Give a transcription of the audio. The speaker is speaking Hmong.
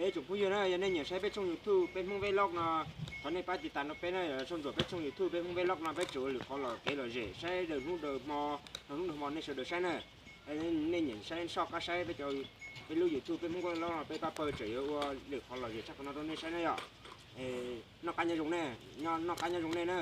Peb tsoom phooj ywg na, yog nej nyiam saib peb tshooj YouTube Peb Hmoob Vlog no, thov nej pab tiv tas rau peb na. Sau ntsuam peb tshooj YouTube Peb Hmoob Vlog no peb tseem ua lwm qhov los kev lom zem saib daws hnub daws hmo, hnub daws hmo nej sawv daws saib na. Nej nyiam saib soj qab saib peb cov, peb lub YouTube Peb Hmoob Vlog no peb pab pawg tseem yuav ua lwm qhov lom zem tshaj qhov no rau nej saib na yom. Noj qab nyob zoo nej, noj qab nyob zoo nej na.